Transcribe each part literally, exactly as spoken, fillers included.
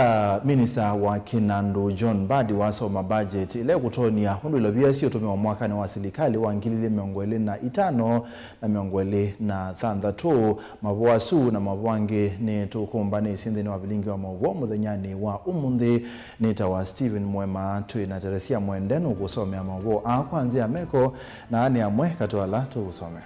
Ah, Minista wa Kĩnandũ John Mbadi wasoma budget ĩla ĩkũtonya ũndũ ilovia siũtũmĩwa mwakanĩ wa silikalĩ wa ngili ilĩ mĩongo ĩlĩ na itano na mĩongo ĩlĩ na thanthatũ. Mavoo asu na mavoo angĩ nĩtũkũmbanĩsye nthĩnĩ wa vilingi wa maũvoo mũthenyanĩ wa ũmũnthĩ. Nĩtawa Stephen Mwema, twĩ na Teresia Mwende nũkũsomea mavoo aa kwa nzĩa ya meko, na aa nĩ amwe katĩ wa ala tũkũsomea.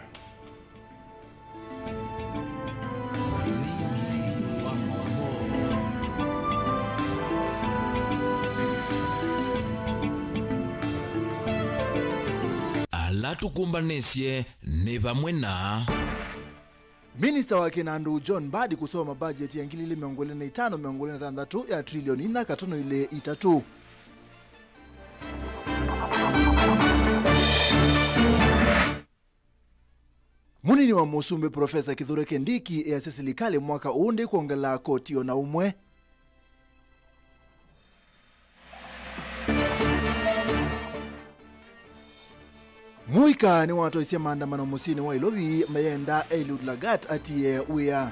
Ala tũkũmbanĩsye nĩ vamwe na Minista wa Kĩnandũ John Mbadi kũsoma budget ya ngili ilĩ mĩongo ĩlĩ na itano mĩongo ĩlĩ na thanthatũ ya trilioni inya katono ilĩ itatũ. Mũnini wa mũsumbĩ Profesa Kithure Kindiki easya silikalĩ mwaka ũũ ndĩkwongela koti o na ũmwe. Mũika nĩwatoisye maandamano mũsyĩnĩ wa Ilovi mayenda Eliud Lagat atie wĩa.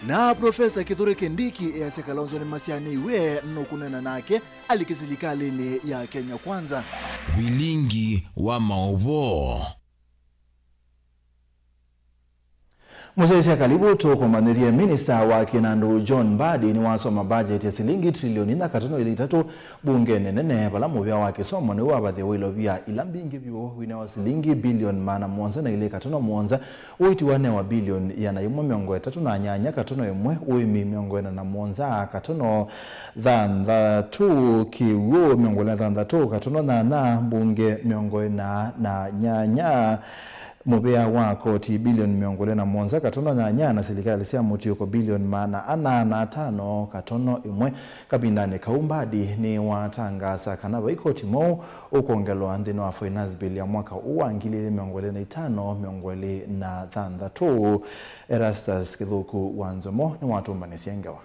Na Profesa Kithure Kindiki easya Kalonzo nĩmasyaanĩiw'e nũkũneena nake alike silikalĩnĩ ya Kenya Kwanza. Vilingi wa maũvoo. Mũsyaĩĩsya kalivu tũkũmanyĩthye. Minista wa Kĩnandũ John Mbadi nĩwasoma budget ya silingi trilioni inya katono ilĩ itatũ mbungenĩ nene, vala mũvĩa wa kĩsomo nĩw'o wavathĩwe ilovia ila mbingĩ vyũ, wina wa silingi bilioni maana mũonza na ilĩ katono mũonza, ũiiti wanewa bilioni ĩana yĩmwe mĩongo ĩtatũ na nyanya katono ĩmwe, ũĩmi mĩongo ĩna na mũonza katono thanthatũ, kĩw'ũ mĩongo ĩlĩ na thanthatũ katono nyanya, mbunge mĩongo ĩna na nyanya, mũvĩa wa koti bilioni mĩongo ĩlĩ na mũonza katono nyanya, na silikalĩ sya mũtiũko bilioni maana ana na atano katono ĩmwe. Kavindanĩ kau, Mbadi nĩwatangaasa kana vai koti mweũ ũkwongelwa nthĩnĩ wa finance bill ya mwaka ũũ wa ngili ilĩ mĩongo ĩlĩ na itano mĩongo ĩlĩ na thanthatũ. Erastus Kĩthũku wa Nzomo nĩwatũmbanĩsye ngewa.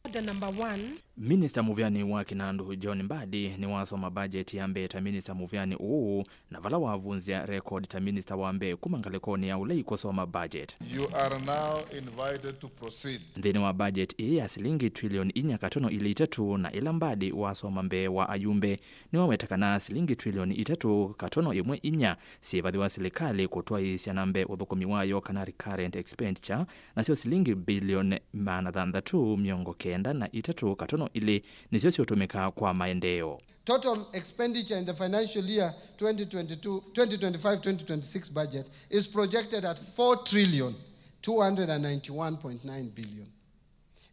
Order number one. Minista mũvĩanĩ wa Kĩnandũ John Mbadi nĩwasoma budget ya mbee ta minista mũvĩanĩ ũũ, na vala wavunzya record ta minista wa mbee kuma ngalĩkonĩ ya ũlei kũsoma budget. You are now invited to proceed. Nthĩnĩ wa budget ĩĩ ya silingi trilioni inya katono ilĩ itatũ, na ĩla Mbadi wasoma mbee wa ayumbe, nĩwaweta kana silingi trilioni itatũ katono ĩmwe inya syĩvathĩwa silikalĩ kũtwaĩĩsya na mbee ũthũkũmi wayo, kana recurrent expenditure, nasyo silingi bilioni maana thanthatũ mĩongo kenda na itatũ katono ilĩ nĩsyo siũtũmĩka kwa maendeeo. Total expenditure in the financial year twenty twenty-two, twenty twenty-five, twenty twenty-six budget is projected at four trillion two hundred and ninety-one point nine billion,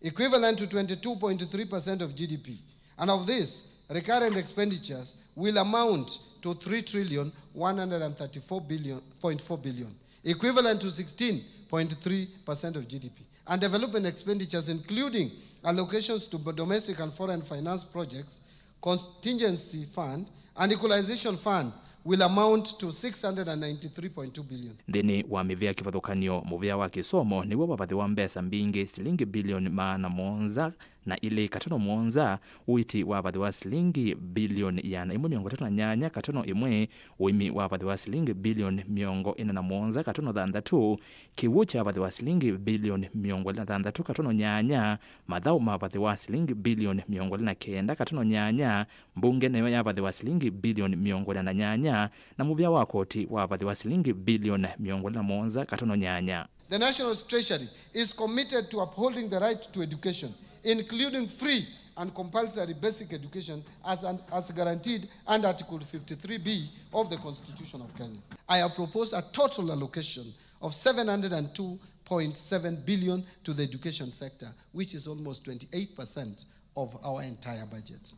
equivalent to twenty-two point three percent of G D P. And of this, recurrent expenditures will amount to three trillion one hundred and thirty-four billion point four billion, equivalent to sixteen point three percent of G D P. And development expenditures, including allocations to domestic and foreign finance projects, contingency fund, and equalization fund, will amount to six hundred and ninety-three point two billion. Nthĩnĩ wa mĩvĩa kĩvathũkany'o, mũvĩa wa kĩsomo nĩw'o wavathĩwa mbesa mbingĩ, silingi bilioni maana mũonza na ilĩ katono mũonza, ũiiti wavathĩwa silingi bilioni ĩana ĩmwe mĩongo ĩtatũ na nyanya katono ĩmwe, ũĩmi wavathĩwa silingi bilioni mĩongo ĩna na mũonza katono thanthatũ, kĩw'ũ kyavathĩwa silingi bilioni mĩongo ĩlĩ na thanthatũ katono nyanya, mathaũ mavathĩwa silingi bilioni mĩongo ĩlĩ na kenda katono nyanya, mbunge nayo yavathĩwa silingi bilioni mĩongo ĩna na nyanya, na mũvĩa wa koti wavathĩwa silingi bilioni mĩongo ĩlĩ na mũonza katono nyanya. The National Treasury is committed to upholding the right to education, including free and compulsory basic education as, an, as guaranteed under Article fifty-three B of the Constitution of Kenya. I have proposed a total allocation of seven hundred and two point seven billion to the education sector, which is almost twenty-eight percent of our entire budget.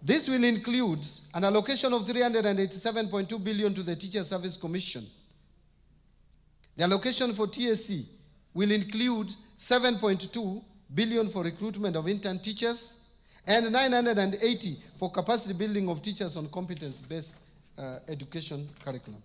This will include an allocation of three hundred and eighty-seven point two billion to the Teachers Service Commission. The allocation for T S C will include seven point two billion for recruitment of intern teachers and nine hundred and eighty for capacity building of teachers on competence-based, uh, education curriculum.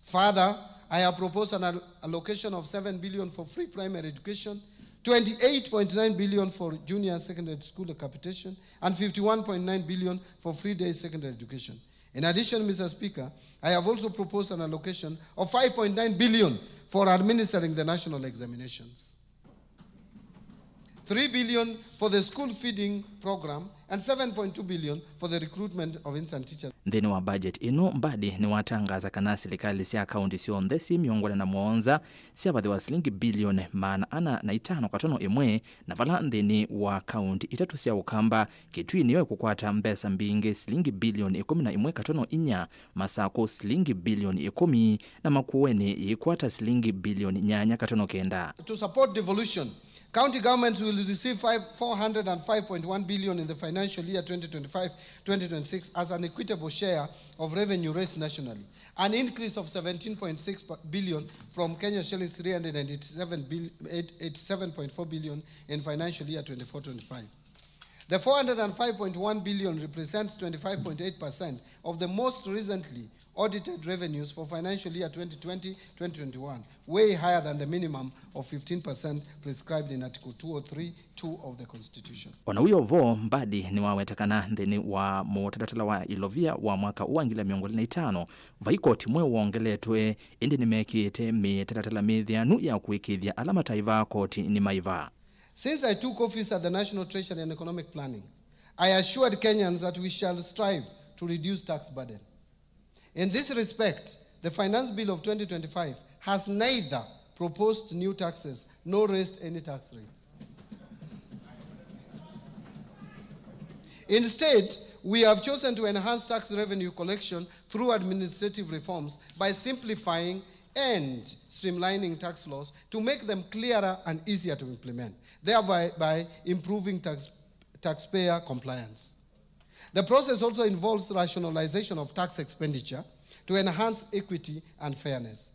Further, I have proposed an al-, allocation of seven billion for free primary education, twenty-eight point nine billion for junior secondary school capitation, and fifty-one point nine billion for free day secondary education. In addition, Mister Speaker, I have also proposed an allocation of five point nine billion for administering the national examinations, three billion for the school feeding program, and seven point two billion for the recruitment of instant teachers. Nthĩnĩ wa budget ĩno, Mbadi nĩwatangaza kana silikalĩ sya kaunti syonthe syĩ mĩongo ĩna na mũonza syavathĩwa silingi bilioni maana ana na itano katono ĩmwe, na vala nthĩnĩ wa kaunti itatũ sya Ũkamba, Kitui nĩyo ĩkũkwata mbesa mbingĩ, silingi bilioni ĩkũmi na ĩmwe katono inya, Masakũ silingi bilioni ĩkũmi, na Makueni yĩkwata silingi bilioni nyanya katono kenda. To support devolution, county governments will receive five, four hundred and five point one billion in the financial year twenty twenty-five twenty twenty-six as an equitable share of revenue raised nationally, an increase of seventeen point six billion from Kenya shillings three hundred and eighty-seven bill-, eight, eighty-seven point four billion in financial year twenty-four twenty-five. The four hundred and five point one billion represents twenty-five point eight percent of the most recently audited revenues for financial year twenty twenty, twenty twenty-one, way higher than the minimum of fifteen percent prescribed in Article two oh three two of the Constitution. O na wĩ o vo, Mbadi nĩwaweta kana nthĩnĩ wa mũtalatala wa ilovia wa mwaka ũũ wa ngili mĩongo ĩlĩ na itano, vai koti mweũ wongeletwe, ĩndĩ nĩmekĩĩte mĩtalatala mĩthĩanu ya kũĩkĩĩthya ala mataĩvaa koti nĩmaĩva. Since I took office at the National Treasury and Economic Planning, I assured Kenyans that we shall strive to reduce tax burden. In this respect, the Finance Bill of twenty twenty-five has neither proposed new taxes nor raised any tax rates. Instead, we have chosen to enhance tax revenue collection through administrative reforms by simplifying and streamlining tax laws to make them clearer and easier to implement, thereby by improving tax, taxpayer compliance. The process also involves rationalization of tax expenditure to enhance equity and fairness.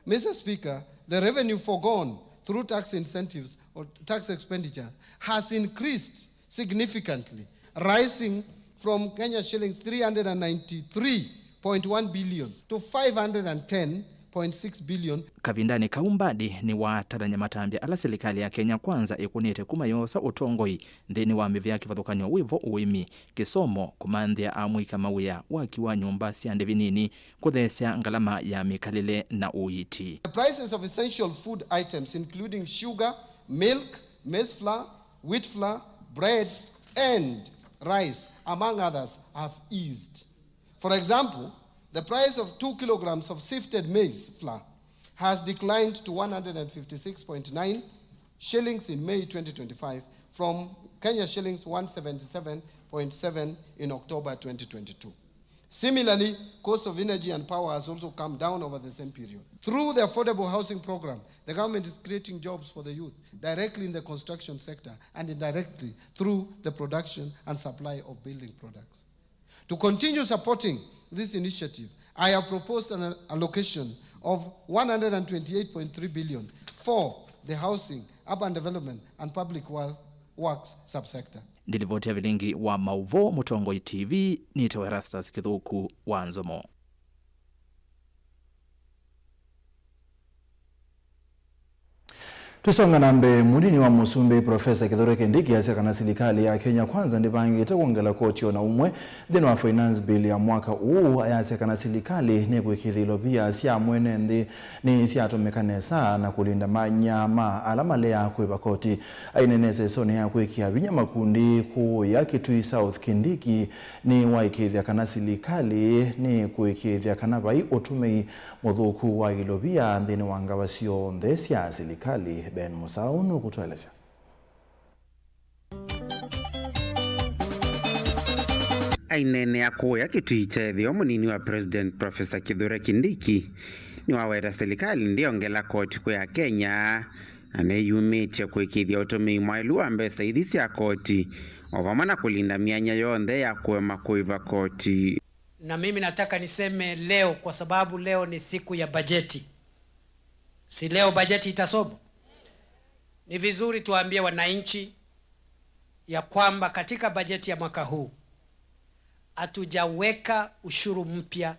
Mister Speaker, the revenue foregone through tax incentives or tax expenditure has increased significantly, rising from Kenya shillings three hundred and ninety-three point one billion to five hundred and ten point six billion. Kavindanĩ kau, Mbadi nĩwatatany'a matambya ala silikalĩ ya Kenya Kwanza ĩkũnĩte kuma yoosa ũtongoi nthĩnĩ wa mĩvĩa kĩvathũkany'o wĩvo ũĩmi, kĩsomo, kũmanthĩa amũika mawĩa, waki wa nyũmba sya ndĩvi nini, kũtheesya ngalama ya mĩkalĩle na ũiiti. The prices of essential food items including sugar, milk, maize flour, wheat flour, bread, and rice, among others, have eased. For example, the price of two kilograms of sifted maize flour has declined to one hundred and fifty-six point nine shillings in May twenty twenty-five from Kenya shillings one seventy-seven point seven in October twenty twenty-two. Similarly, cost of energy and power has also come down over the same period. Through the affordable housing program, the government is creating jobs for the youth, directly in the construction sector and indirectly through the production and supply of building products. To continue supporting this initiative, I have proposed an allocation of one hundred and twenty-eight point three billion for the housing, urban development, and public wo-, works subsector. Ndilivoti ya vilingi wa maũvoo Mũtongoi T V, nĩtawa Erastus Kĩthũku wa Nzomo. Tũsonga na mbee, mũnini wa mũsumbĩ Profesa Kithure Kindiki asya kana silikalĩ ya Kenya Kwanza ndĩvangĩte kwongela koti o na ũmwe nthĩnĩ wa Finance Bill ya mwaka ũũ. Ayasya kana silikalĩ nĩkwĩkĩĩthya ilovia sya mwene nthĩ nĩsyatũmĩka nesa na kũlinda manya ma ala maleaa kũĩva koti. Aineena ĩsesonĩ ya kwĩkĩa vinya makundi kũũya Kitui South, Kindiki nĩwaĩkĩĩthya kana silikalĩ nĩkũĩkĩĩthya kana vai ũtũmĩi mũthũku wa ilovia nthĩnĩ wa ngava syonthe sya silikalĩ. Ben Mũsaũ nũkũtũelesya. Aineenea kũũya Kitui kya ĩtheo, mũnini wa President Professor Kithure Kindiki nĩwaweta silikalĩ ndĩongela koti kwĩ Akenya, na nĩyumĩtye kũĩkĩĩthya ũtũmĩi mwaĩlu wa mbesa ithi sya koti, o vamwe na kũlinda myanya yonthe ya kũema kũĩva koti. Na mimi nataka niseme leo, kwa sababu leo ni siku ya bajeti. Si leo bajeti itasomwa? Ni vizuri tuambie wananchi ya kwamba katika bajeti ya mwaka huu hatujaweka ushuru mpya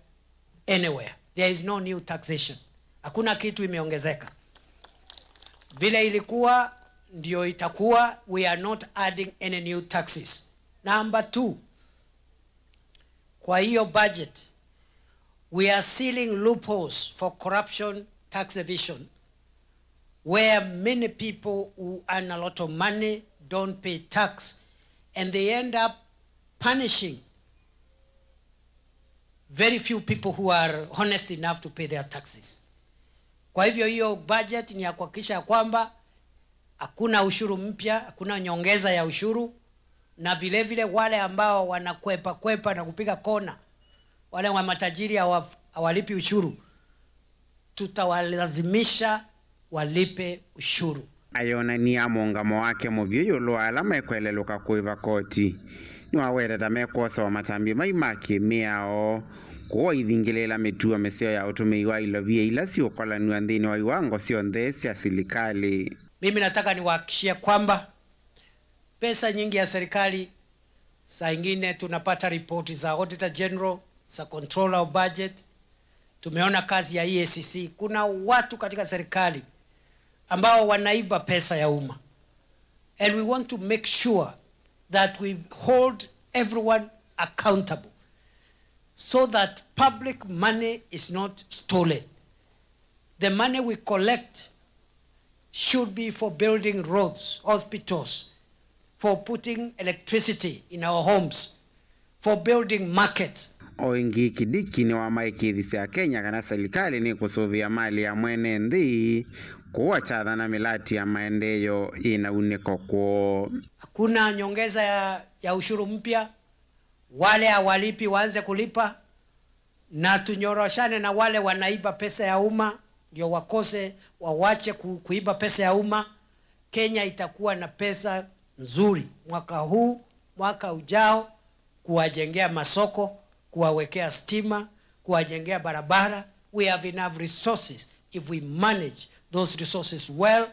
anywhere. There is no new taxation. Hakuna kitu imeongezeka. Vile ilikuwa ndio itakuwa, we are not adding any new taxes. Number two, Kwa hiyo budget, we are sealing loopholes for corruption, tax evasion, where many people who earn a lot of money don't pay tax, and they end up punishing very few people who are honest enough to pay their taxes. Kwa hivyo, hiyo budget ni ya kuhakikisha kwamba hakuna ushuru mpya, hakuna nyongeza ya ushuru, na vile vile wale ambao wanakwepa kwepa na kupiga kona, wale wa matajiri hawa-, hawalipi ushuru, tutawalazimisha walipe ushuru. Ayonania mũũngamo wake mũvyũ ĩũlũ wa ala mekwelelũka kũĩva koti. Nĩwaweta ta mekwosawa matambya mai ma kĩ-mĩao, kũu aithingĩlĩĩla mĩtuo mĩseo ya ũtũmĩi wa ilovia ila siũkolanw'a nthĩnĩ wa iwango syonthe sya silikalĩ. Mimi nataka niwahakikishie kwamba pesa nyingi ya serikali, saa ingine tunapata ripoti za Auditor General, za Controller of Budget. Tumeona kazi ya E A C C. Kuna watu katika serikali ambao wanaiba pesa ya umma. And we want to make sure that we hold everyone accountable so that public money is not stolen. The money we collect should be for building roads, hospitals, for putting electricity in our homes, for building markets. O ĩngĩ, Kidiki nĩwamaĩkĩĩthisye Akenya kana silikalĩ nĩkũsũvĩa malĩ ya mwene nthĩ, kũu akyathana mĩlati ya maendeeo yĩna unĩko kwoo. Hakuna nyongeza ya, ya ushuru mpya. Wale hawalipi waanze kulipa, na tunyoroshane na wale wanaiba pesa ya umma, ndio wakose, wawache ku-, kuiba pesa ya umma. Kenya itakuwa na pesa nzuri mwaka huu, mwaka ujao, kuwajengea masoko, kuwawekea stima, kuwajengea barabara. We have enough resources if we manage those resources well.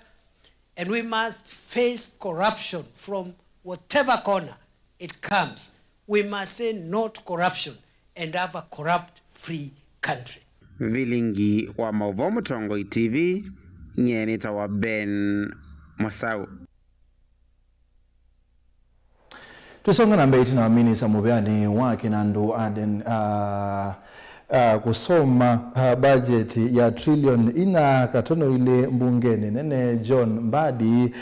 And we must face corruption from whatever corner it comes. We must say no to corruption and have a corrupt-free country. Vilingi wa maũvoo Mũtongoi T V, nyie nĩtawa Ben Mũsaũ. Tũsonga na mbee, ĩtina wa minista mũvĩanĩ wa kĩnandũ Aden, ah, ah, kũsoma, ah, bajeti ya trillion inya katono ilĩ mbungenĩ nene, John Mbadi,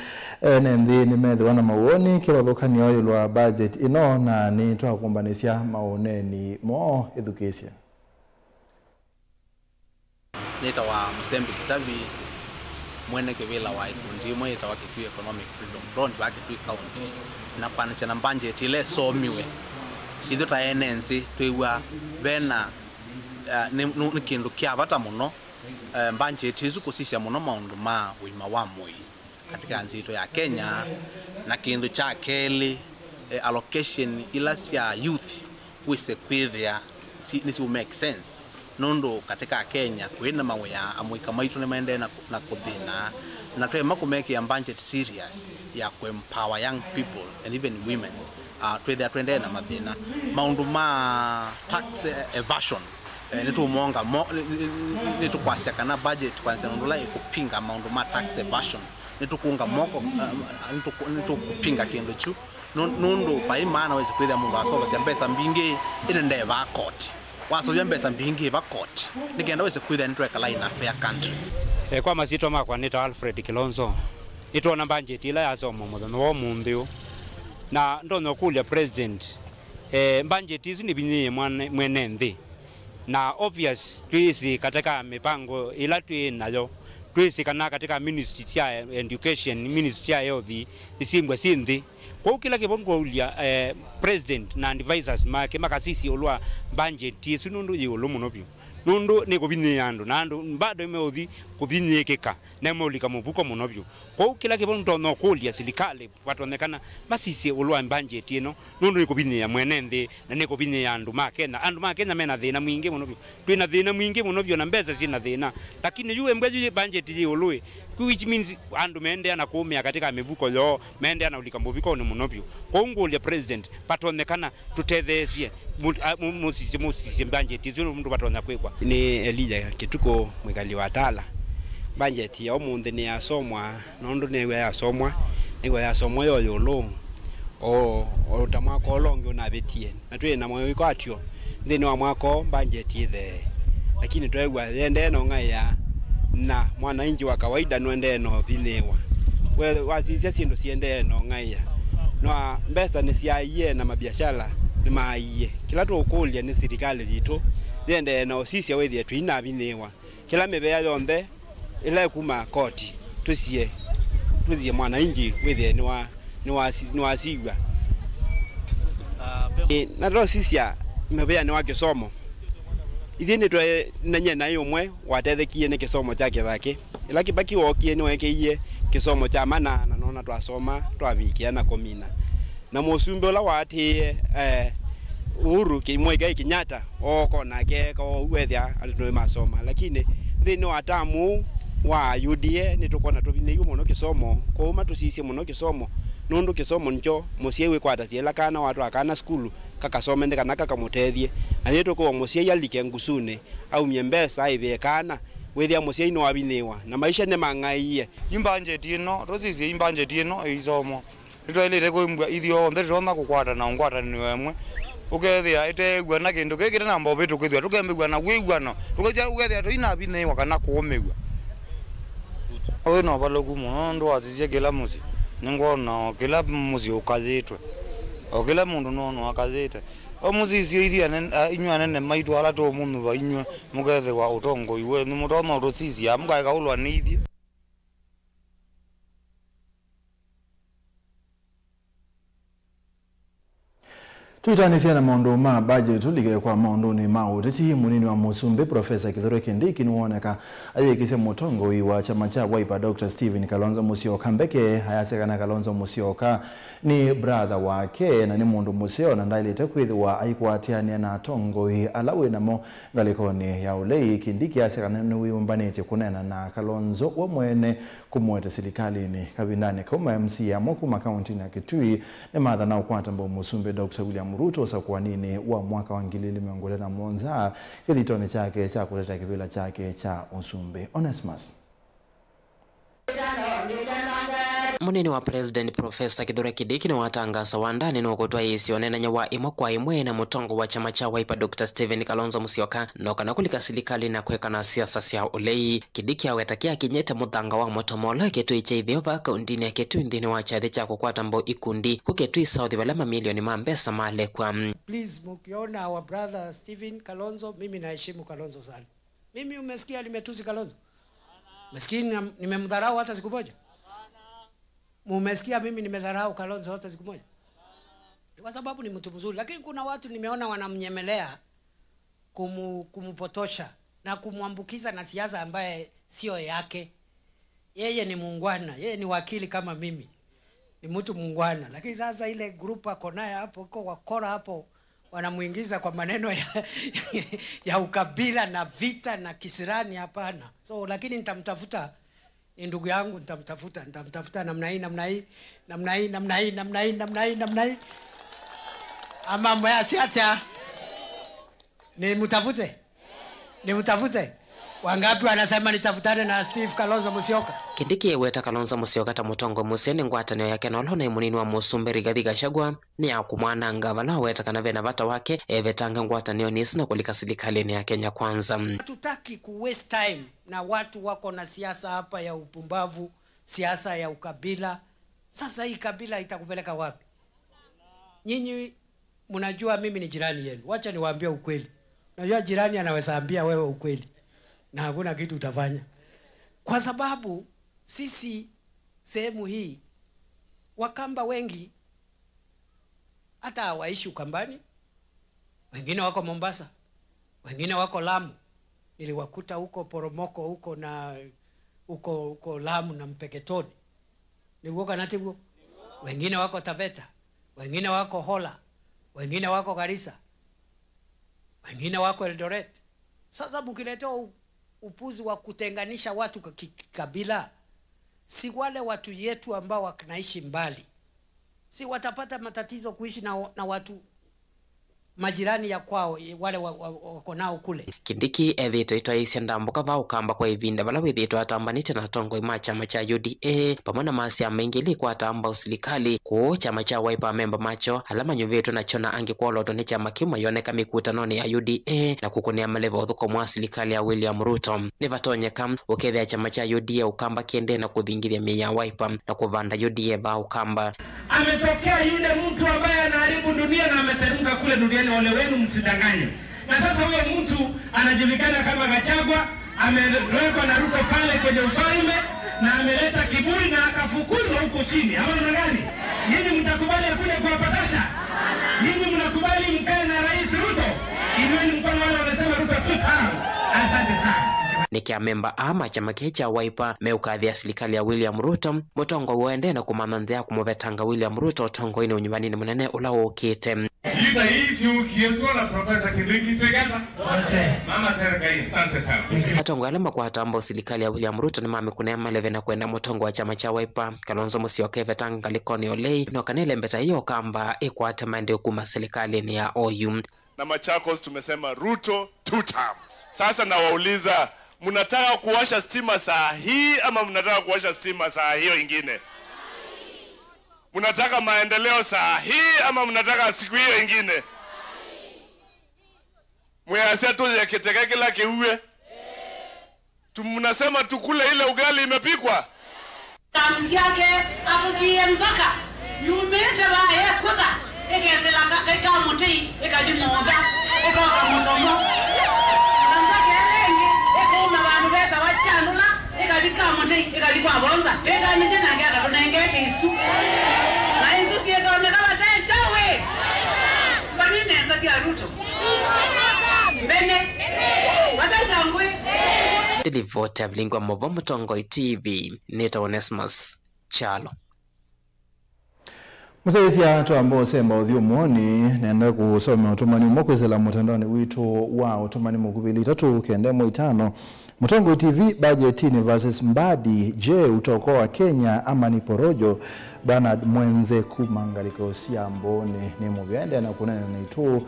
ene nthĩ nĩmethĩwa na mawoni kĩvathũkany'o ĩũlũ wa bajeti ĩno, na nĩtwakũmbanĩsya mawoneni moo. Ĩthukĩĩsye. Nĩtawa Mũsembi Kĩtavi, mwene kĩvĩla wa ĩkundi yĩmwe yĩtawa Kitui Economic Freedom Front vaa Kitui County, na kwanĩsya na mbanjeti ĩla ĩsomiwe. Ithyĩ ta ene nthĩ twĩw'a vena, eh, nĩ, nĩ, nĩ kĩndũ kya vata mũno, eh, mbanjeti ĩsu kũsisya mũno maũndũ ma ũima wa mwĩĩ katika nthĩ yitũ ya Kenya, na kĩndũ kya kelĩ, eh, allocation ila sya youth wĩse kwĩthĩa si-, nĩsiũ make sense, nũndũ katika Kenya kwĩ na mawĩa, amũika maitũ nĩmaendee na, na kũthĩna, na twaema kũmekĩa budget serious ya kũ empower young people and even women, uh, twĩthĩa tũendee na mathĩna. Maũndũ ma tax, eh, evasion, eh, nĩtũmonga mo-, nĩ-, nĩ-, nĩ-, nĩtũkwasya kana budget kwanzia nũndũ ũla ĩkũpinga maũndũ ma tax evasion, nĩtũkũnga moko, eh, nĩtũkũ-, nĩtũkũpinga kĩndũ kyu. Nũ-, nũndũ vai maana wĩsĩ kwĩthĩa mũndũ asovasya mbesa mbingĩ, ĩndĩ ndevaa koti. Wasovya mbesa mbingĩ, ĩva koti, nĩ kenda wĩsĩ kwĩthĩa nĩtwekala in a fair country. Eh, kwa masyĩtwa makwa nĩtawa Alfred Kilonzo. Nĩtwona mbanjeti ĩla yasomwa mũthenya wa ũmũnthĩ ũũ. Na ndonya kũlya President, eh, mbanjeti ĩsu nĩvinyĩĩe mwane-, mwene nthĩ. Na obvious, twĩsĩ katika mĩpango ĩla twĩ nayo, twĩsĩ kana katika ministry sya education, ministry sya health, nĩsyĩmbwa syĩ nthĩ. Kwoou kĩla kĩvo ngũlya, eh, president na advisors make makasisye ĩũlũ wa budget ĩsu, nũndũ yĩ ĩũlũ mũno vyũ, nũndũ nĩkũvinyĩĩa andũ, na andũ bado nĩmeũthi kũvinyĩĩkĩka, na nĩmeũlika mũvuko mũno vyũ. Kwoou kĩla kĩvo nĩtonya ũkũlya silikalĩ, vatonyekana masisye ĩũlũ wa budget ĩno, nũndũ nĩkũvinyĩĩa mwene nthĩ, na nĩkũvinyĩĩa andũ ma Kenya. Andũ ma Kenya mena thĩna mwingĩ mũno vyũ. Twĩ na thĩna mwingĩ mũno vyũ, na mbesa syĩ na thĩna. Lakini yu embwa yu budget yĩ ĩũlũ ĩ, which means andũ meendeea na kũũmĩa katika mĩvuko yoo, meendeea na ũlika mũvikonĩ mũno vyũ. Kwoou ngũlya president, vatonyekana tũtetheesye, mũ-, a-, mũ-, mũsisye, mũsisye budget ĩsu mũndũ vatonya kwĩkwa. Nĩ Elija Kĩtukũ, mwĩkali wa Tala. Budget ya ũmũnthĩ nĩyasomwa, nũndũ nĩw'a yasomwa, nĩw'a yasomwa yo ĩũlũ, o, o ta mwaka ũla ũngĩ ũnavĩtie. Na twĩ na mawĩkwatyo Nthĩnĩ wa mwaka ũũ, mbanjeti ĩthee, lakini tweew'a yĩendee na ũng'aĩa, na mwananchi wa kawaida nũendee na ũvinyĩĩwa. We wasisya syĩndũ siendee na ũng'aĩa, na mbesa nĩsyaaie na mabiashala nĩmaaie. Kĩla tũũkũlya nĩ silikalĩ yitũ yĩendee na ũsisya wĩthĩe tũinavinyĩĩwa. Kĩla mĩvea yonthe ĩla ĩkuma koti, tũsie, tũsie mwananchi wĩthĩe nĩwa-, nĩwasi-, nĩwasiw'a. Ĩ, na twasisya mũvĩanĩ wa kĩsomo, ithyĩ nĩtwenenye naĩ ũmwe watethekie nĩ kĩsomo kya Kĩvakĩ. Ĩla Kĩvakĩ wookie, nĩweekĩie kĩsomo kya mana, na nona twasoma, twavikĩa na kũmina. Na mũsumbĩ ũla waatĩĩe, eh, Uhuru Ki-, Muigai Kenyatta, ooka o nake eeka ũu, ethĩa andũ nĩmasoma. Lakini nthĩnĩ wa tamu ũũ wa U D A, nĩtũkwona tũvinyĩĩw'e mũno kĩsomo, kwoou matũsisye mũno kĩsomo, nũndũ kĩsomo nĩkyo mũsyai wĩkwatasya ĩla kana watwaa kana sukulu, kakasome nĩ kana kakamũtethye. Na yĩtũkũwa mũsyai alike ngusunĩ, aumye mbesa aĩvĩe kana, wĩthĩa mũsyai nĩwavinyĩĩwa, na maisha nĩmang'aĩie. Yu mbanjeti ĩno, tũsisye yu mbanjeti ĩno ĩisomo. Nĩtwaĩlĩte kwĩmbwa ithyonthe tũtonya kũkwatana ngwatanĩo ĩmwe, ũkethĩa ĩteew'a na kĩndũ kĩĩ kĩtanamba ũvĩtũkĩthw'a, tũkembĩw'a na wĩw'ano, tũkethĩa, ũkethĩa tũinavinyĩĩwa kana kũũmĩw'a. Wĩ na ũvalũku mũno nũndũ wasisya kĩla mũsyĩ, nĩngwona o kĩla mũsyĩ ũkayĩtwe, o kĩla mũndũ nũonwa akayĩte. O mũsisye ithyĩ anene, a, inyw'ĩ anene maitũ ala tũũmũnyuva inyw'ĩ, mũkethĩwa ũtongoi wenyu, mũtonya ũtũsisya, mũkaeka ũlwa nĩ ithyĩ. Twĩtanĩsya na maũndũ ma budget, tũlike kwa maũndũnĩ ma ũteti. Mũnini wa mũsumbĩ, Profesa Kithure Kindiki, nĩwoneka ayĩkĩsya mũtongoi wa kyama kya Wiper, Doctor Stephen Kalonzo Musyoka mbeke. Ayasya kana Kalonzo Musyoka nĩ brother wake na nĩ mũndũ mũseo, na ndaĩlĩte kwĩthĩwa aikwatĩanĩa na atongoi ala wĩ namo ngalĩkonĩ ya ũlei. Kindiki asya kana nĩwĩyũmbanĩtye kũneena na Kalonzo we mwene kũmũete silikalĩnĩ. Kavindanĩ kau, ma M C A amwe kuma kauntinĩ ya Kitui nĩmathana ũkwata mbau mũsumbĩ Doctor William Ruto ũsakũaninĩ wa mwaka wa ngili ilĩ mĩongo ĩlĩ na mũonza kĩthitonĩ kyake kya kũteta kĩvĩla kyake kya ũsumbĩ. Onesmus. Mũnini wa President Professor Kithure Kindiki nĩwatangaasa wandanĩ nũkũtwaĩĩsya ũneenany'a wa ĩmwe kwa ĩmwe na mũtongoi wa kyama kya Wiper Doctor Stephen Kalonzo Musyoka no kana kũlika silikalĩ na kwĩka na siasa sya ũlei. Kindiki aweta kĩakinyĩte mũthanga wa mũtomo ũla kĩtũĩ kya itheo vaa kauntinĩ ya Kitui nthĩnĩ wa kyathĩ kya kũkwata mbau ikundi ku Kitui South vala mamilioni ma mbesa malekwa. Please, mukiona our brother Stephen Kalonzo, mimi naheshimu Kalonzo sana. Mimi umesikia nimetusi Kalonzo? Umesikia nime-, nimemdharau hata siku moja? Mumesikia mimi nimedharau Kalonzo hata siku moja? Ni kwa sababu ni mtu mzuri, lakini kuna watu nimeona wanamnyemelea, kumu-, kumpotosha na kumwambukiza na siasa ambaye sio yake. Yeye ni muungwana, yeye ni wakili kama mimi. Ni mtu muungwana. Lakini sasa ile group ako naye hapo, iko wakora hapo, wanamuingiza kwa maneno ya, ya ukabila na vita na kisirani, hapana. So, lakini nitamtafuta, ni ndugu yangu, nitamtafuta, nitamtafuta namna hii, namna hii, namna hii, namna hii, namna hii, namna hii, namna hii. Ama mwasi hata. Nimtafute? Nimtafute? Wangapi wanasema nitafutane na Steve Kalonzo Musyoka? Kindiki eweta Kalonzo Musyoka ta mũtongoi mũseo nĩ ngwatanĩo yake na ũla ũnaĩ mũnini wa mũsumbĩ Rigathi Gachagua nĩ ya kũmwananga, vala aweta kana vena vata wake evetange ngwatanĩonĩ ĩsu na kũlika silikalĩnĩ ya Kenya Kwanza. Hatutaki ku waste time na watu wako na siasa hapa ya upumbavu, siasa ya ukabila. Sasa hii kabila itakupeleka wapi? Nyinyi mnajua mimi ni jirani yenu. Wacha niwaambie ukweli. Unajua jirani anaweza ambia wewe ukweli na hakuna kitu utafanya. Kwa sababu sisi sehemu hii, Wakamba wengi hata hawaishi Ukambani. Wengine wako Mombasa, wengine wako Lamu. Niliwakuta huko Poromoko huko na huko, huko Lamu na Mpeketoni. Nĩguo kana tiguo? Wengine wako Taveta, wengine wako Hola, wengine wako Garissa, wengine wako Eldoret. Sasa mkiletea u-, upuzi wa kutenganisha watu kwa ki-, kikabila, si wale watu yetu ambao wanaishi mbali, si watapata matatizo kuishi na, na watu majirani ya kwao, wale wa, wa, wako nao kule. Kindiki ethĩĩtwe aitwaĩĩsya ndambũka va Ũkamba kwa ĩvinda vala wĩthĩĩtwe atambanĩtye na atongoi ma kyama kya U D A vamwe na ma syama ingĩ ila ikwataa mbau silikalĩ. Kũũ kyama kya Wiper, amemba makyo ala manyuvĩtwe nakyo na angĩ kwolotwa nĩ kyama kĩu mayoneka mĩkutanonĩ ya U D A na kũkũnĩa maleva ũthũkũmi wa silikalĩ ya William Ruto. Nĩvatonyeka ũkethĩa kyama kya U D A Ũkamba kĩendee na kũthingithya mĩĩ ya Wiper na kũvanda U D A vaa Ũkamba. Ametokea yule mtu ambaye anaharibu dunia na ameteremka kule duniani. Ole wenu, msidanganywe. Na sasa huyo mtu anajulikana kama Gachagua, amewekwa na Ruto pale kwenye ufalme na ameleta kiburi na akafukuzwa huko chini. Ama namna gani? Nyinyi mtakubali akuje kuwapatasha? Nyinyi mnakubali mkae na Rais Ruto? Inueni mkono wale wanasema Ruto two term. Asante sana. Nĩkĩ amemba aa ma kyama kĩĩ kya Wiper meũkathĩa silikalĩ ya William Ruto, mũtongoi ũendee na kũmantha nzĩa ya kũmũvetanga William Ruto ũtongoinĩ ũnyuvaninĩ mũnene ũla ũũkĩte. Sijui Taisi ukieswa na Professor Kindiki together. Wase. Mama Tereka hii, asante sana. Atongoi ala makwataa mbau silikalĩ ya William Ruto nĩmamĩkũnĩa maleve na kwenda mũtongoi wa kyama kya Wiper, Kalonzo Musyoka, ĩvetanga ngalĩkonĩ ya ũlei, no kana ĩlembeta ĩyo Ũkamba ĩkwate maendeeo kuma silikalĩnĩ ya O U. Na Machakos tumesema Ruto two term. Sasa nawauliza, mnataka kuwasha stima saa hii ama mnataka kuwasha stima saa hiyo ingine? Mnataka maendeleo saa hii ama mnataka siku hiyo ingine? Mwĩasya tũye kĩteke kĩla kĩue. Tu-, mnasema tukule ile ugali imepikwa? Tami syake atũtiie nzoka yumĩte vaa yekũtha, ĩkesĩla ka-, ĩkamũtei, ĩkathi mũũtha, ĩkoka mũtomo. Na nzoka ĩla ĩngĩ ĩkauma vandũ vetawa Kyandũla, ĩkathi Kamũtei, ĩkathi kwa Vonza. Twĩtanisye nake akatũnengete isu. Na isu syĩtonyeka vate kyaũ? Mbanĩ nesa sya Ruto. Mbene. Vate kyangũĩ. Ndilivoti ya Vilingwa Movo, Mũtongoi T V, nĩtawa Onesmus Kyalo. Mũsyaĩĩsya twamba ũsemba ũthyũmũonĩ, nenda kũsomea ũtũmani ũmwe kwĩsĩla mũtandaonĩ witũ wa ũtũmani mũkuvĩ, ilĩ itatũ kenda ĩmwe itano. Mũtongoi T V, Budget University Mbadi, Je, Utoko wa Kenya ama ni Porojo? Bernard Mwenze kuma ngalĩko sya Mbũũnĩ nĩ mũvea, endeea na kũneena naitũ.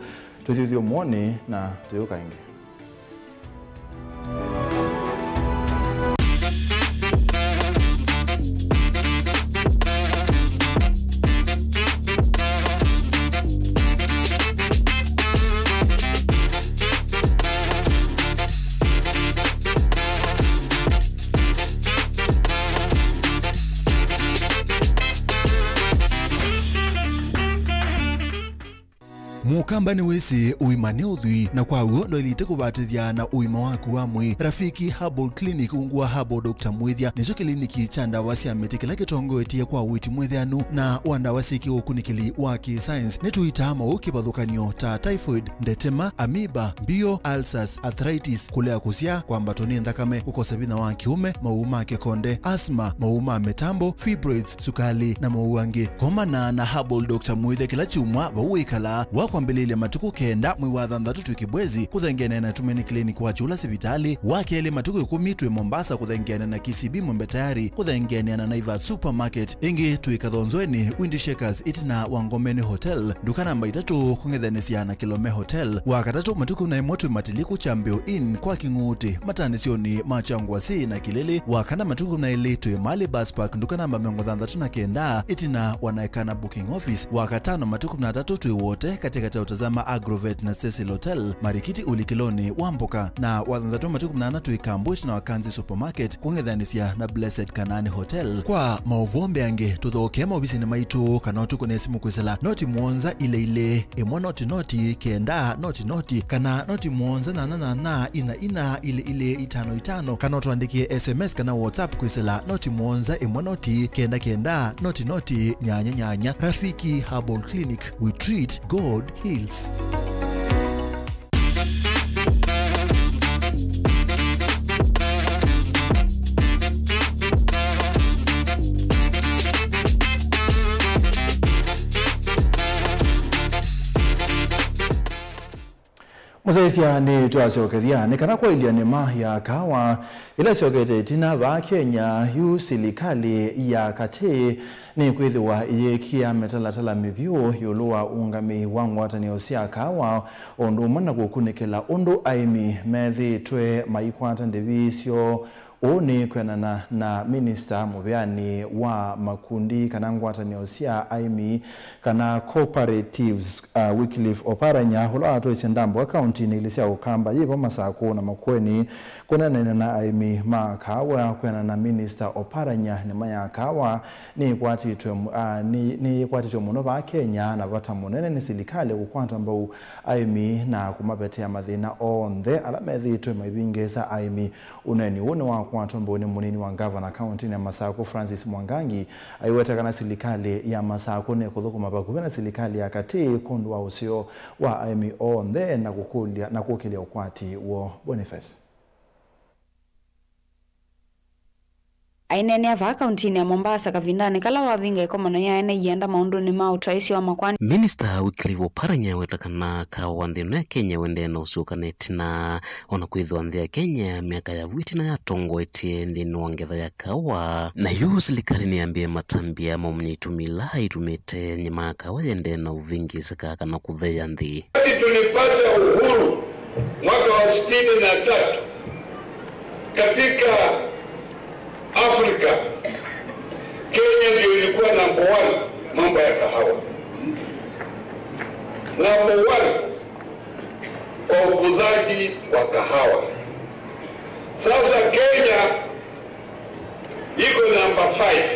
Tũthi ũthyũmũonĩ na tũyũka ĩngĩ. Mũkamba nĩwĩsĩ ũima nĩ ũthwii, na kwa w'o ndwaĩlĩte kũvatĩthya na ũima waku wa mwĩĩ. Rafiki Herbal Clinic, ungu wa Herbal Doctor Mwĩthya, nĩkyo kĩliniki kya ndawa sya mĩtĩ kĩla kĩtongoetye kwa ũiiti mwĩtheanu na wa ndawa syĩ kĩũkunĩkĩli wa kĩ-science. Nĩtũitaa maũũ kĩvathũkany'o ta typhoid, ndetema, amoeba, mbio, ulcers, arthritis, kũlea kũsyaa, kwambatwa nĩ nthakame, kũkosa vinya wa kĩũme, maũũ ma kĩkonde, asthma, maũũ ma mĩtambo, fibroids, sukalĩ, na maũũ angĩ. Komana na Herbal Doctor Mwĩthya kĩla kyumwa vau wĩkalaa. Wa kwambĩlĩlya matukũ kenda mwei wa thanthatũ twĩ Kibwezi kũthengeanĩa na Tumaini Clinic wa Kyũla sivitalĩ. Wa kelĩ matukũ ĩkũmi twĩ Mombasa kũthengeanĩa na K C B Mwembe Tayari kũthengeanĩa na Naivas Supermarket. Ĩngĩ twĩ Kathonzweni Windy Shakers ĩtina wa Ngomeni Hotel, nduka namba itatũ kũng'ethanĩsya na Kilome Hotel. Wa katatũ matukũ na ĩmwe twĩ Matiliku Kyambĩo Inn kwa Kĩng'uutĩ matanĩsyonĩ ma Kyangwasi na Kĩlĩlĩ. Wa kana matukũ na ĩlĩ twĩ Mali Bus Park, nduka namba mĩongo thanthatũ na kenda, ĩtina wa Naekana Booking Office. Wa katano matukũ na atatũ twĩ Wote, katĩkatĩ ya Utazama Agrovet na Cecil Hotel, Marikiti ũlikĩlonĩ wa mboka. Na wa thanthatũ matukũ na ana twĩ Kambu, ĩtina wa Kanzi Supermarket, kũng'ethanĩsya na Blessed Kanaani Hotel. Kwa maũvoo mbeange, tũthokee maovisinĩ maitũ kana ũtũkũne simũ kwĩsĩla noti mũonza ilĩ ilĩ, ĩmwe noti noti, kenda noti noti, kana noti mũonza nyanya nyanya, ina ina, ilĩ ilĩ, itano itano, kana ũtũandĩkĩe S M S kana WhatsApp kwĩsĩla noti mũonza, ĩmwe noti, kenda kenda, noti noti, nyanya nyanya. Rafiki Herbal Clinic, we treat, God heals. Mũsyaĩĩsya, nĩtwasyokethya nĩ kana kwaĩlya nĩma ya kawa Ĩla syokete ĩtina vaa Kenya, yu silikalĩ ya katĩ nĩkwĩthĩwa ĩyĩkĩa mĩtalatala mĩvyũ ĩũlũ wa ũngamĩi wa ngwatanĩo sya kaawa, o ũndũ ũmwe na kũkunĩkĩla ũndũ aĩmi methĩĩtwe maikwata ndĩvi syoo. Ũũ nĩ kwĩanana na minista mũvĩanĩ wa makundi kana ngwatanĩo sya aĩmi kana cooperatives, uh, Wycliffe Oparanya, ũla watwaisye ndambũka kauntinĩ ilĩ sya Ũkamba, yĩvo Masakũ na Makueni, kũneenany'a na aĩmi ma kaawa. Kwĩanana na minista Oparanya, nĩma ya kaawa nĩkwatĩtwe, uh, nĩ-, nĩkwatĩtwe mũno vaa Kenya, na vata mũnene nĩ silikalĩ kũkwata mbau aĩmi na kũmavetea mathĩna onthe ala methĩĩtwe maivĩngĩĩsa aĩmi. Ũneeni ũũ nĩwakwatwa mbau nĩ mũnini wa ngavana kauntinĩ ya Masakũ, Francis Mwangangi, aiweta kana silikalĩ ya Masakũ nĩkũthũkũma vakuvĩ na silikalĩ ya katĩ kwondũ wa ũseo wa aĩmi onthe na kũkũlya, na kũkĩlya ũkwati woo. Boniface. Aineenea vaa kauntinĩ ya Mombasa kavindanĩ kala wavinga ĩkomano ya ene ianda maũndũnĩ ma ũtwaĩsyo wa makwani. Minista Wycliffe Oparanya eweta kana kaawa nthĩ ĩno ya Kenya ũendee na ũsũka na ĩtina, o na kwĩthĩwa nthĩ ya Kenya myaka ya vu ĩtina yatongoetye nthĩnĩ wa ngetha ya kaawa. Na yu silikalĩ nĩyambĩe matambya maũmanya itumi ila itumĩte nyama ya kaawa yendee na ũvĩngĩĩsĩka kana kũtheea nthĩ. Wakati tulipata uhuru mwaka wa sitini na tatu, katika Afrika, Kenya ndio ilikuwa number one mambo ya kahawa. Number one kwa ukuzaji wa kahawa. Sasa Kenya iko number five.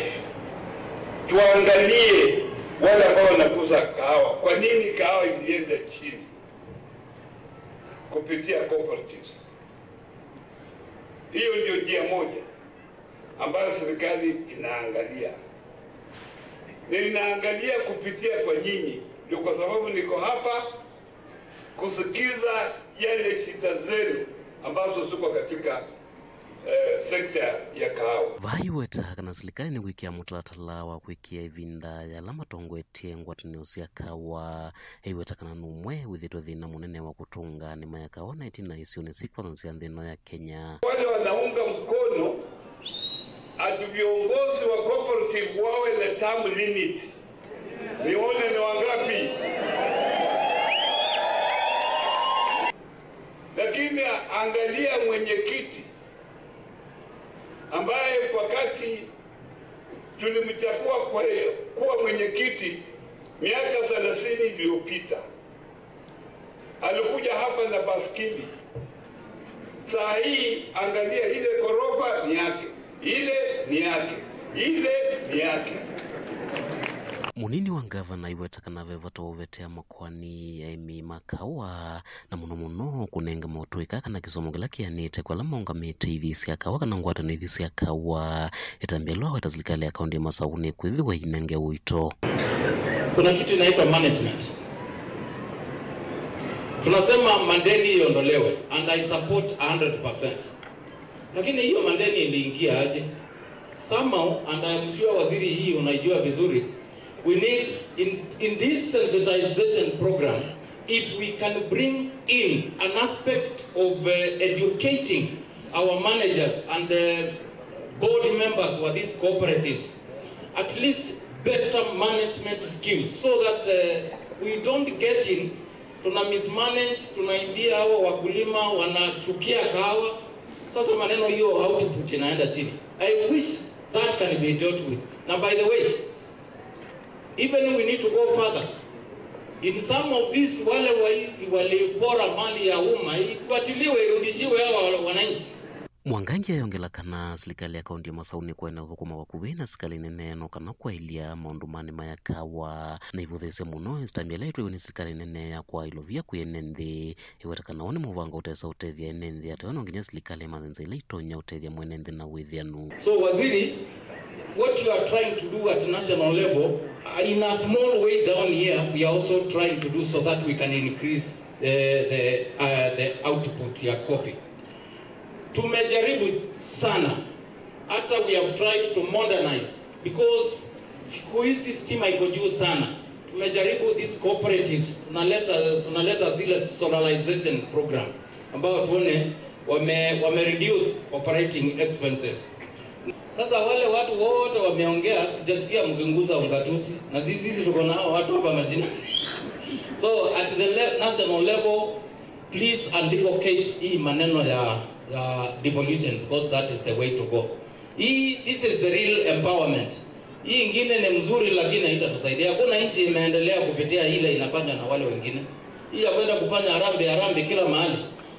Tuangalie wale ambao wanakuza kahawa. Kwa nini kahawa ilienda chini? Kupitia cooperatives. Hiyo ndio njia moja ambayo serikali inaangalia. Na inaangalia kupitia kwa nyinyi. Ndio kwa sababu niko hapa kusikiza yale shida zenu ambazo ziko katika, eh, sekta ya kahawa. Vaiweta kana silikalĩ nĩkwĩkĩa mũtalatala wa kwĩkĩa ĩvinda ya ala matongoetye ngwatanĩo sya kahawa. Aiweta kana nũmwe wĩthĩtwe thĩna mũnene wa kũtũnga nĩma ya kahawa na ĩtina isionĩ syĩ kwathonzya nthĩ ĩno ya Kenya. Wale wanaunga mkono ati viongozi wa cooperative wawe na term limit, nione ni wangapi. Lakini angalia mwenyekiti ambaye wakati tulimchagua kwa, kuwa mwenyekiti miaka thelathini iliyopita, alikuja hapa na baskili. Saa hii angalia, ile ghorofa ni yake, ile ni yake, ile ni yake. Mũnini wa ngavana aiweta kana ve vata wa ũvetea makoani aĩmi ma kahawa, na mũno mũno kũnenga motũĩka kana kĩsomo kĩla kĩanĩte kwa ala maũngamĩte ithi sya kahawa kana ngwatanĩo ithi sya kahawa. Ĩtambya ĩla waweta silikalĩ ya kaũntĩ ya Masaku nĩ kwĩthĩwa ĩinenge ũito. Kuna kitu inaitwa management. Tunasema madeni iondolewe, and I support a hundred percent. Lakini hiyo madeni iliingia aje? Somehow, and I am sure waziri hii unaijua vizuri, we need in, in this sensitization program, if we can bring in an aspect of, uh, educating our managers and, uh, board members for these cooperatives, at least better management skills, so that, uh, we don't get in, tuna mismanage, tunaibia hawa wakulima, wanachukia kahawa. Sasa maneno hiyo output inaenda chini. I wish that can be dealt with. Na by the way, even we need to go further. In some of these, wale waizi walipora mali ya umma, ifuatiliwe, irudishiwe hawa wananchi. Mwangangi ayongela kana silikalĩ ya kaũntĩ ya Masaku nĩkwenda ũthũkũma vakuvĩ na silikalĩ nene no kana kwaĩlya maũndũ ma nĩma ya kahawa, na ivũthĩĩsya mũno ĩtambya ĩla ĩtwĩwe nĩ silikalĩ nene ya kwa ilovia kwĩ ene nthĩ. Ĩweta kana ũũ nĩ mũvango ũtesa ũtethya ene nthĩ ateo, no nginya silikalĩ ĩmathe nzĩa ila itonya ũtethya mwene nthĩ na wĩthĩanu. So, Waziri, what you are trying to do at national level, uh, in a small way down here, we are also trying to do so that we can increase, uh, the, uh, the output ya coffee. Tumejaribu sana, hata we have tried to modernize, because siku hizi stima iko juu sana. Tumejaribu these cooperatives, tunaleta, tunaleta zile solarization program, ambao tuone Wame, wame reduce operating expenses. Sasa wale watu wote wameongea, sijasikia mkingusa ungatuzi. Na sisi, sisi tuko na hao watu hapa mashinani. So at the le-, national level, please advocate hii maneno ya, ya devolution, because that is the way to go. Hii, this is the real empowerment. Hii ingine ni mzuri, lakini haitatusaidia. Hakuna nchi imeendelea kupitia ile inafanywa na wale wengine. Hii ya kwenda kufanya harambee, harambee kila mahali,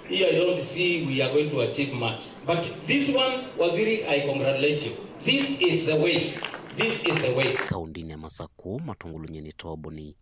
hii, I don't see we are going to achieve much. But this one, Waziri, I congratulate you. This is the way. This is the way. Kaũntĩnĩ ya Masakũ, Matũngũlũ nyie nĩ Toboni.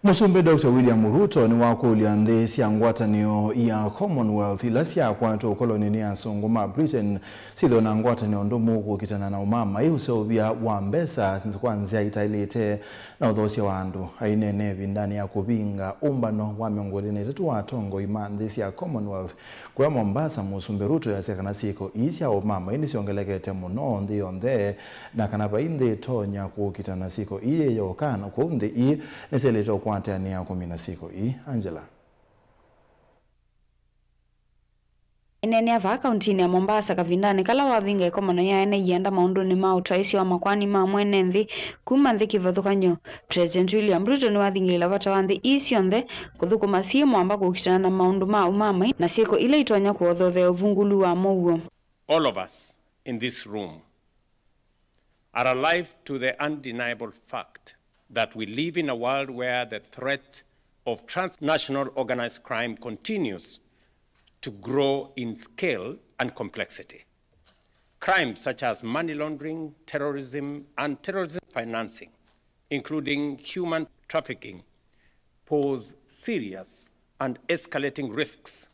Mũsumbĩ Doctor William Ruto nĩwakũlya nthĩ sya ngwatanĩo ya Commonwealth ila syakwatwa ũkolonĩ nĩ asũngũ ma Britain syĩthĩwe na ngwatanĩo ndũmu kũkitana na ũmamai, ũseũvya wa mbesa kwa nzĩa itaĩlĩte, na ũthoosya wa andũ. Aineena ĩvindanĩ ya kũvinga ũmbano wa mĩongo ĩlĩ na ĩtatũ wa atongoi ma nthĩ sya Commonwealth kũya Mombasa, Mũsumbĩ Ruto easya kana syĩko ii sya ũmamai nĩsyongelekete mũno nthĩ yonthe, na kana vai nthĩ ĩtonya kũkitana na syĩko ii yĩ yoka, na kwoou nthĩ ii nĩsyaĩlĩte ũkwatanĩa kũmina syĩko ii. Angela. Aineenea vaa kauntinĩ ya Mombasa kavindanĩ kala wavinga ĩkomano ya ene ianda maũndũnĩ ma ũtwaĩsyo wa makoani ma mwene nthĩ kuma nthĩ kĩvathũkany'o, President William Ruto nĩwathingĩlĩla vata wa nthĩ ii syonthe kũthũkũma syĩ mwamba kũkitana na maũndũ ma ũmamai na syĩko ila itonya kũothothea ũvungũlu wa mũuo. All of us in this room are alive to the undeniable fact that we live in a world where the threat of transnational organized crime continues to grow in scale and complexity. Crimes such as money laundering, terrorism, and terrorism financing, including human trafficking, pose serious and escalating risks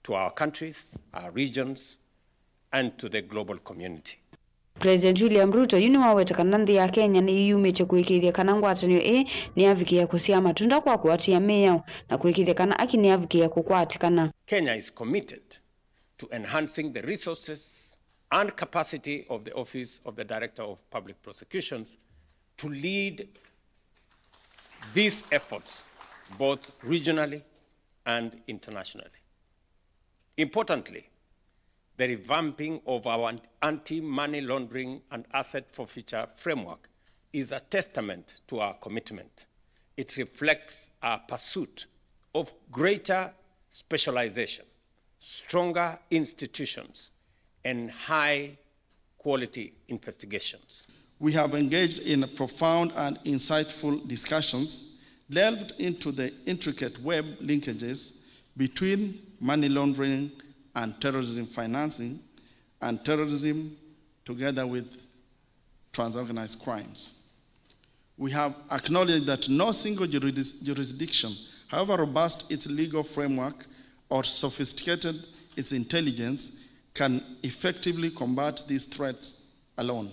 to our countries, our regions, and to the global community. President William Ruto yu nĩwaweta kana nthĩ ya Kenya nĩyĩyumĩtye kũĩkĩĩthya kana ngwatanĩo ĩĩ nĩyavikĩĩa kũsyaa matunda kwa kũatĩĩa mĩao na kũĩkĩĩthya kana aki nĩyavikĩĩa kũkwatĩkana. Kenya is committed to enhancing the resources and capacity of the Office of the Director of Public Prosecutions to lead these efforts both regionally and internationally. Importantly, the revamping of our anti-money laundering and asset forfeiture framework is a testament to our commitment. It reflects our pursuit of greater specialization, stronger institutions, and high quality investigations. We have engaged in profound and insightful discussions, delved into the intricate web linkages between money laundering and terrorism financing, and terrorism together with transorganized crimes. We have acknowledged that no single juris-, jurisdiction, however robust its legal framework or sophisticated its intelligence, can effectively combat these threats alone.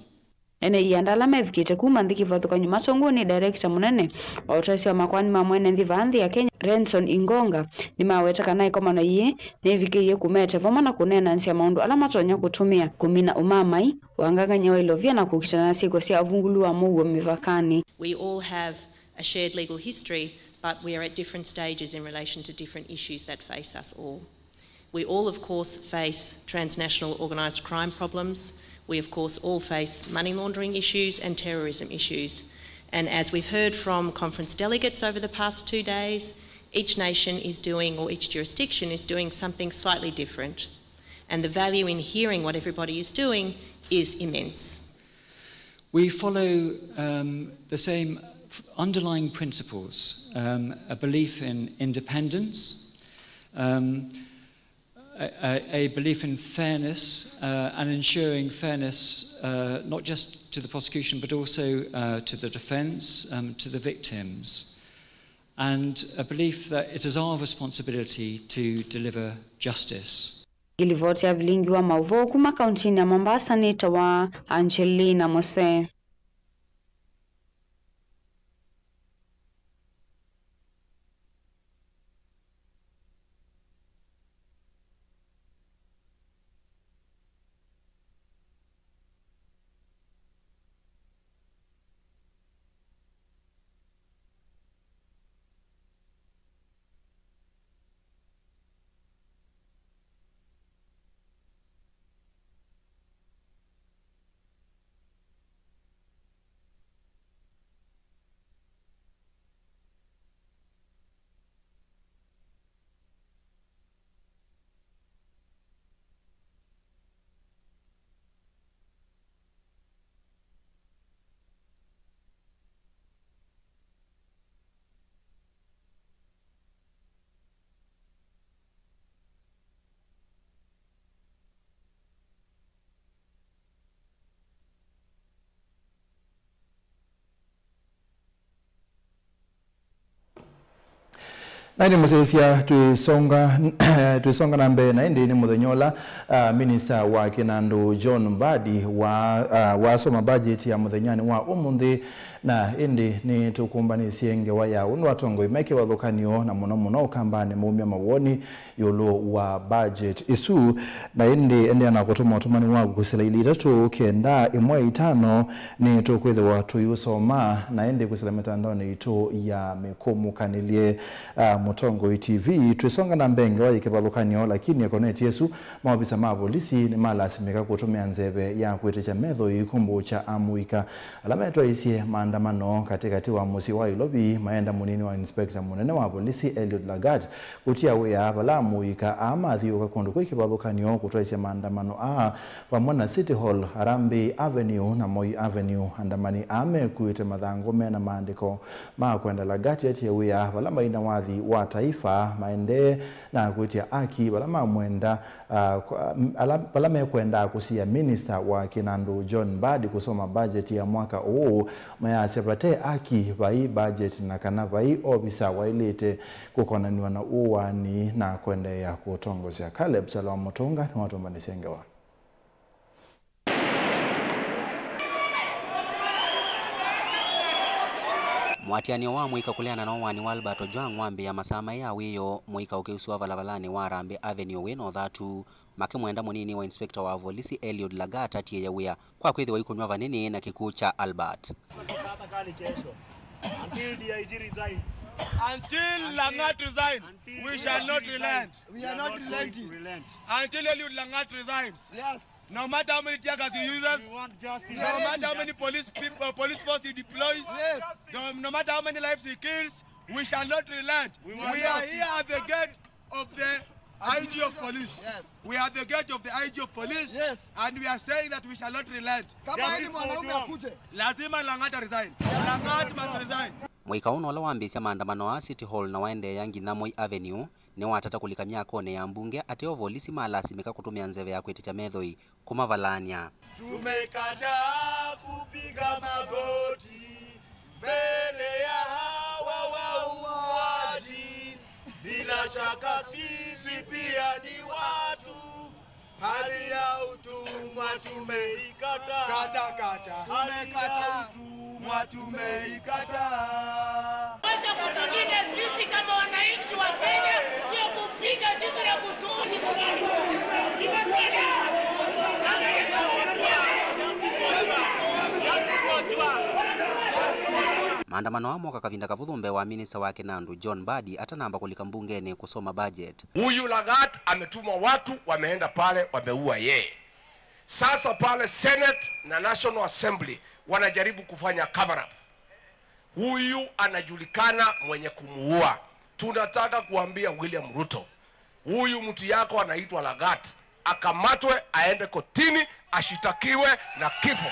Ene ianda ala mevikĩte kuma nthĩ kĩvathũkany'o matongoo nĩ director mũnene wa ũtwaĩsya wa makoani ma mwene nthĩ vaa nthĩ ya Kenya, Renson Ingonga, nĩmaweta kana ĩkomano yĩĩ nĩvikĩie kũmete vamwe na kũneenanĩsya maũndũ ala matonya kũtũmĩa kũmina ũmamai, wangangany'a wa ilovia na kũkitana na syĩko sya ũvungũlu wa mũuo mĩvakanĩ. We all have a shared legal history, but we are at different stages in relation to different issues that face us all. We all, of course, face transnational organised crime problems. We, of course, all face money laundering issues and terrorism issues. And as we've heard from conference delegates over the past two days, each nation is doing, or each jurisdiction is doing, something slightly different. And the value in hearing what everybody is doing is immense. We follow, um, the same f-, underlying principles, um, a belief in independence, um, a, a, a belief in fairness, uh, and ensuring fairness, uh, not just to the prosecution, but also, uh, to the defence, um, to the victims, and a belief that it is our responsibility to deliver justice. Ngilivoti ya vilingi wa maũvoo kuma kauntinĩ ya Mombasa nĩtawa Angelina Mose. Na ĩndĩ mũsyaĩĩsya, twĩsonga, twĩsonga na mbee, na ĩndĩ nĩ mũthenya ũla, ah, minista wa kĩnandũ John Mbadi wa, ah, wasoma budget ya mũthenyanĩ wa ũmũnthĩ, na ĩndĩ nĩtũkũmbanĩsye ngewa ya ũndũ atongoi me kĩvathũkany'o, na mũno mũno Ũkambanĩ maumya mawoni ĩũlũ wa budget ĩsu. Na ĩndĩ endeea na kũtũma ũtũmani waku kwĩsĩla ilĩ itatũ kenda ĩmwe itano, nĩtũkwĩthĩwa tũiũsoma, na ĩndĩ kwĩsĩla mĩtandaonĩ itũ ya mĩkũmũkanĩlye. Ah, Mũtongoi T V. Twĩsonga na mbee, ngewa yĩ kĩvathũkany'o, lakini akonetye ĩsu, maovisa ma volisi nĩmalasimĩka kũtũmĩa nzeve ya kwĩtĩkya metho ĩikumbũkya amũika ala metwaisye maandamano katĩkatĩ wa mũsyĩ wa Nairobi, maenda mũnini wa inspector mũnene wa volisi Eliud Lagat kũtia wĩa vala amũika aa mathiũũka kũndũ kwĩ kĩvathũkany'o kũtwaisya maandamano aa vamwe na City Hall, Harambee Avenue na Moi Avenue. Andamani aa mekuĩte mathangũ mena maandĩko ma kwenda Lagat atie wĩa vala maina wathi wa taifa, maendee na kwĩtya aki vala mamwenda, ah, kwa, m-, ala, vala mekwendaa kũsiĩa minista wa kĩnandũ John Mbadi kũsoma budget ya mwaka ũũ, mayasya vate aki, vai budget, na kana vai ovisa waĩlĩte kũkonanw'a na ũaani na kũendeea kũtongosya. Caleb Kyalo wa Mũtũnga nĩwatũmbanĩsye ngewa. Mũatĩanĩo wa mũika kũleana na ũaani wa Albert Ojwang wambĩĩa masaa maĩ ya wĩoo, mũika ũkĩusũa valavalanĩ wa Harambee Avenue wĩ na ũthatu, makĩmwenda mũnini wa inspector wa volisi Eliud Lagat atiĩe wĩa kwa kwĩthĩwa ikũnyw'a vanini na kĩkw'ũ kya Albert. Until D I G resigns. Until Lagat resigns, we shall not relent. We are not relenting. Until Eliud Lagat resigns. Yes. No matter how many tear gas he uses, we want justice. No matter how many police people, police force he deploys, yes, no, no matter how many lives he kills, we shall not relent. We want justice. We are here at the gate of the I G of police. Yes. We are at the gate of the I G of police. Yes. And we are saying that we shall not relent. Kama ni mwanaume akuje. Lazima Lagat resign. Lagat must resign. Mũika ũũ no ũla wambĩĩsya maandamano aa City Hall na waendeea nginya Moi Avenue, nĩwatata kũlika myakonĩ ya mbunge ateo volisi malasimĩka kũtũmĩa nzeve ya kwĩtĩkya methoi kũmavalaany'a. Tumekataa kupiga magoti mbele ya hawa wauaji. Bila shaka sisi pia ni watu. Hali ya utumwa tumeikataa. Kata, kata. Hali ya utumwa tumeikataa. Wacha kutulinda sisi kama wananchi wa Kenya, sio kupiga sisi na kutu- Maandamano aa moka kavinda kavũthũ mbee wa minista wa kĩnandũ John Mbadi atanamba kũlika mbungenĩ kũsoma budget. Huyu Lagat ametuma watu, wameenda pale, wameua yeye. Sasa pale Senate na National Assembly wanajaribu kufanya cover up. Huyu anajulikana mwenye kumuua. Tunataka kuambia William Ruto, huyu mtu yako anaitwa Lagat, akamatwe, aende kotini, ashitakiwe na kifo.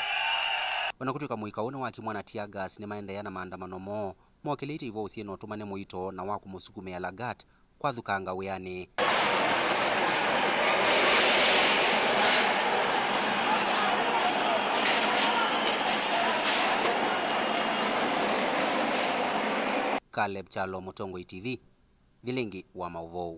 O na kũtw'ĩka mũika ũũ nĩwakimwa na tear gas, nĩmaendeea na maandamano moo mokĩlĩte ivoo ũsyĩ na ũtũmani mũito na wa kũmũsukumĩa Lagat kwathũkanga wĩanĩ. Caleb Kyalo, Mũtongoi T V, vilingi wa maũvoo.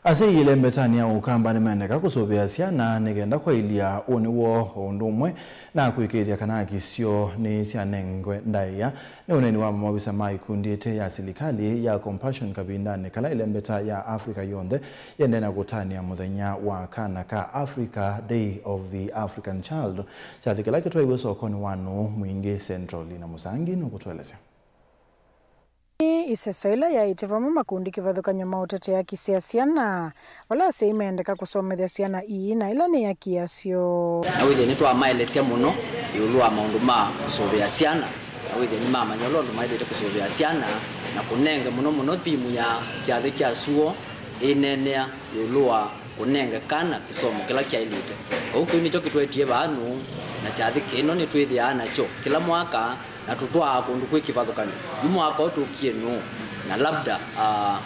Asyai ĩlembetanĩ ya Ũkamba nĩmendeka kũsũvĩa syana nĩ kenda kwaĩlya ũnĩ woo o ũndũ ũmwe na kũĩkĩĩthya kana aki syoo nĩsyanengwe ndaĩa. Nĩ ũneeni wa maovisa ma ikundi ĩte ya silikalĩ ya Compassion kavindanĩ kala ĩlembeta ya Africa yonthe yĩendee na kũtanĩa mũthenya wa kana ka Africa, Day of the African Child, kyathĩ kĩla kĩtwaiwe sokonĩ wa Nũũ Mwingĩ Central. Lina Mũsangi nũkũtũelesya. Nĩ ĩseso ĩla yaĩtye vamwe makundi kĩvathũkany'o ma ũtetea haki sya syana, vala asyai mendeka kũsomethya syana ii na ĩla nĩ haki yasyo. Na wĩthĩe nĩtwamaelesya mũno ĩũlũ wa maũndũ ma kũsũvĩa syana, na wĩthĩe nĩmamanya ũla ũndũ maĩlĩte kũsũvĩa syana, na kũnenge mũno mũno thimu ya kyathĩ kya suo ĩneenea ĩũlũ wa kũnenge kana kĩsomo kĩla kyaĩlĩte. Kwoou kĩu nĩkyo kĩtwetie vaa Nũũ, na kyathĩ kĩno nĩtwĩthĩaa nakyo kĩla mwaka, na tũtwaa kũndũ kwĩ kĩvathũkany'o. Yu mwaka ũũ tũkie Nũũ, na labda, ah,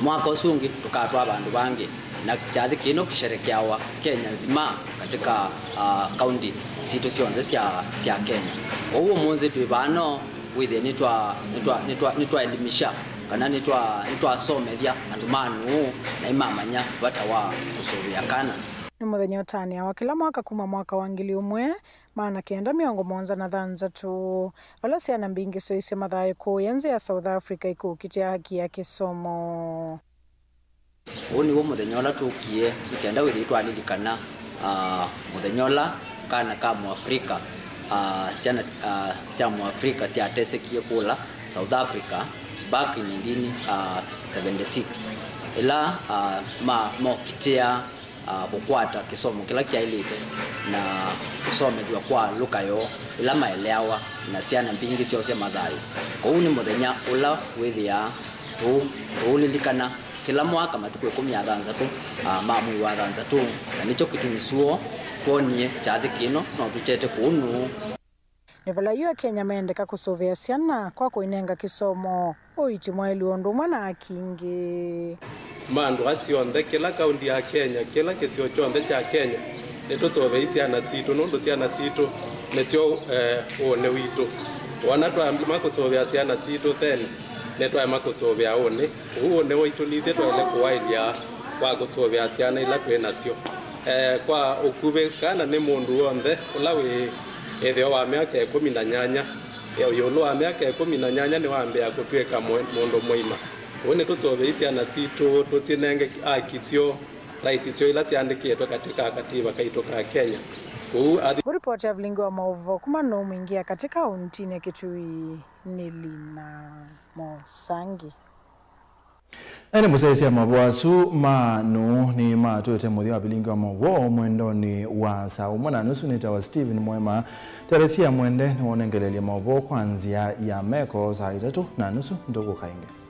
mwaka ũsu ũngĩ tũkatwaa vandũ vangĩ. Na kyathĩ kĩno kĩsherekeawa Kenya nzima katika, ah, kaunti sitũ syonthe sya, sya Kenya. Kwoou ũmũnthĩ twĩ vaa no Wĩthĩe nĩtwa nĩtwa nĩtwa nĩtwaelimisha kana nĩtwa nĩtwasomethya andũ ma nũũ na imamanya vata wa kũsũvĩa kana. Nĩ mũthenya ũtanĩawa kĩla mwaka kuma mwaka wa ngili ũmwe maana kenda mĩongo mũonza na thanthatũ, vala syana mbingĩ syoisye mathayũ kũũya nzĩ ya South Africa ikũkitĩa haki ya kĩsomo. Ũũ nĩw'o mũthenya ũla tũkie nĩ kenda wĩthĩe twalilikana, ah, mũthenya ũla kana ka Mũafrika, ah, syana, ah, sya Mũafrika syatesekie kũla South Africa back in nineteen seventy-six, ĩla, ah, ma mokitĩa, ah, kũkwata kĩsomo kĩla kyaĩlĩte na kũsomethw'a kwa lũka yoo ĩla maeleawa na syana mbingĩ syoosya mathayũ. Kwoou nĩ mũthenya ũla wĩthĩaa tũũ, tũũlilikana kĩla mwaka matukũ ĩkũmi na thanthatũ, ah, ma mwei wa thanthatũ, na nĩkyo kĩtumi suo twonie kyathĩ kĩno no tũkyete kũũ nũũ. Nĩ vala yu Akenya mendeka kũsũvĩa syana kwa kũinenga kĩsomo, ũiiti mwaĩlu o ũndũ ũmwe na haki ingĩ. Ma andũ asu onthe, kĩla kaunti ya Kenya, kĩla kĩsio kyonthe kya Kenya, nĩtũsũvĩi syana sitũ, nũndũ syana sitũ nĩsyo, eh, ũnĩ witũ. Wona twaema kũsũvĩa syana sitũ, then nĩtwaema kũsũvĩa ũnĩ. Ũu ũnĩ waitũ nithyĩ twaĩle kũwaĩlya wa kũsũvĩa syana ila twĩ nasyo. Eh, kwa ũkuvĩ, kana nĩ mũndũ w'onthe ũla wĩ ĩtheo wa myaka ĩkũmi na nyanya, ĩũlũ wa myaka ĩkũmi na nyanya nĩwambĩĩa kũtw'ĩka mũ-, mũndũ mũima. Ũu nĩtũsũvĩi syana sitũ, tũsyĩnenge haki syoo, right syoo ila syandĩkĩtwe katĩ ka katiba kaitũ ka Kenya. Ũu athi. Ngũripoti ya vilingi wa maũvoo kuma Nũũ Mwingĩ ya katĩ kauntinĩ ya Kitui nĩ Lina Mosangi. Ene mũsyaĩĩsya maũvoo asu ma nũũ nĩ matũĩte mũthya wa vilingi wa maũvoo mwendonĩ wa saa ũmwe na nusu. Nĩtawa Stephen Mwema. Teresia Mwende nĩwonengeleelye maũvoo kwa nzĩa ya meko saa itatũ na nusu. Ndũkũka ĩngĩ.